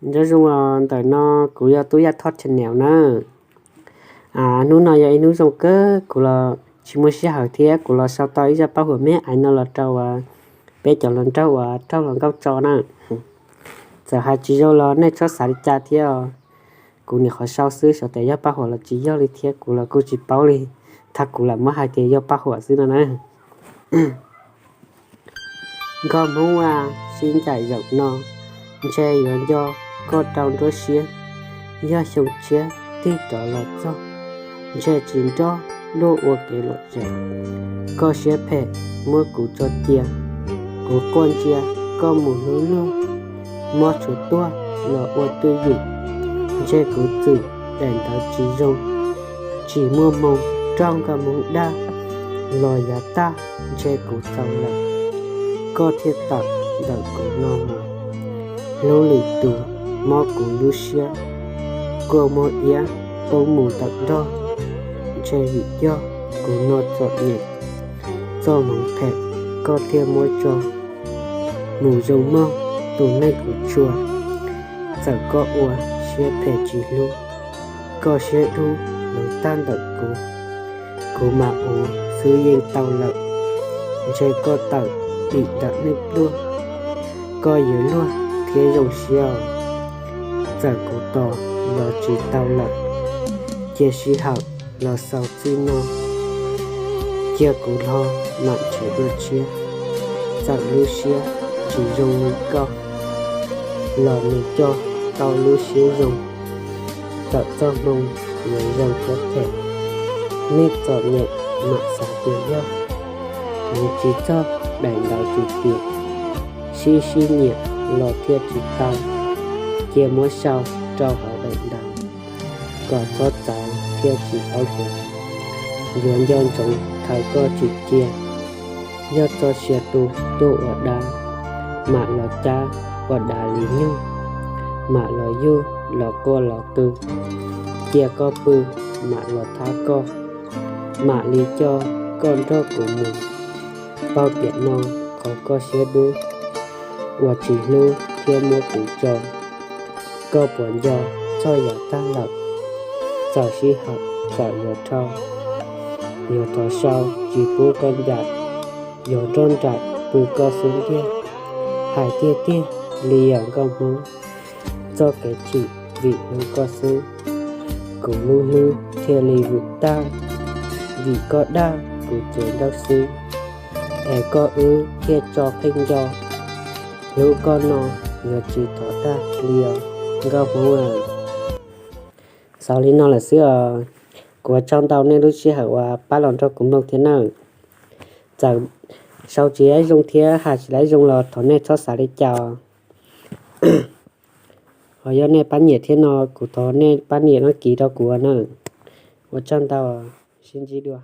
Nyob zoo os, ntawm no kuv yog Tub Yaj Thoj channel nawb. Hnub no yog ib hnub zoo kawg, kuv los tsis muaj sij hawm thiab kuv los sau tau ib zaj paj huam me me no los rau peb cov hluas nraug uas raug hluas nkauj tso na. Txawm hais tsis zoo los nej txhob xav li cas thiab os. Kuv nyuam qhuav sau xwb, xyov tias yog paj huam los tsis yog li thiab, kuv los kuj tsis paub li. Tag kuv lam muab hais tias yog paj huam xwb no na. Nkauj Hmoob a, sib ncaim zaum no, ntshe yuav nco koj rau nruab siab. Yog xyoo tshiab tig rov los txog, ntshe tsis nrog luag ua kev lom zem. Koj siab phem muab kuv tso cia, kuv quaj ntsia koj mus hlub luag, mob tshuav tuag los ua twj ywm. Ntshe kuv txwm daim ntawv tsis zoo, tsis muaj hmoo raug Nkauj Hmoob dag, los yav tag ntshe kuv txhaum lawm, koj thiaj tawm ntawm kuv no mus. Hlub lwm tus mob kuv lub siab, kua muag iab poob mus ntawm nrog, ntshe vim yog kuv no txom nyem. Txoj hmoov phem koj thiaj muab tso, mus zoo mog tus neeg kuv tshua. Txawm koj ua siab phem tsis hlub, koj siab dub luag tag ntawm kuv, kuv mam ua xwb yeej tau lawm. Ntshe koj tawm dim ntawm nej tuaj, koj yuav luag thiab zoo siab os. Txawm kuv tos los tsis tau lawm, cia sij hawm los xaus txij no. Cia kuv hlo mam nrhiav dua tshiab, txawm lub siab tsis zoo li koj, los nws coj tau lub siab zoo. Txawm txoj hmoo yuav zoo thiab phem, nej txom nyem mam xav tias yog, mus tsis txog daim ntawv tsis tias, sib sib nyiam los thiaj tsis tau. Cia muab sau rau hauv daim ntawv, kom txhob txawv thiaj tsis paub hloov. Yuav nco ntsoov thaum koj tsis cia, yog txoj sia tu tuaj ua dab, mam los cab ua dav li nyuj, mam los yug los quaj los qw. Cia koj pw, mam los thab koj, mam li coj koj nrog kuv mus. Paub tiam no qhov koj siab dub, uas tsis hlub thiab muab kuv tso. Koj puas nco txog yav tag lawm? Txawm sij hawm txawm yuav dhau, yuav thov sau tsis pub koj ncaim, yuav nrog nraim pw koj xub ntiag. Hais tiag tiag li yog Nkauj Hmoob, txoj kev chim vim hlub koj xwb, kuv lub hlwb thiaj li vwm tag. Vim koj dag kuv cev ntaub xwb, es koj wb thiaj tso pheej nco. Hlub koj no yuav tsis thov dag li os Nkauj Hmoob. Xaus li no lawm xwb os. Kuv ua tsaug ntau nej lub sij hawm uas pab los nrog kuv mloog thiab nawb. Txawm sau tsis zoo thiab hais tsis zoo los thov nej txhob xav li cas. Ho yog nej pab nias thiab no, kuv thov nej pab nias dab kiv rau kuv nawb. Ua tsaug ntau, sib ntsib dua.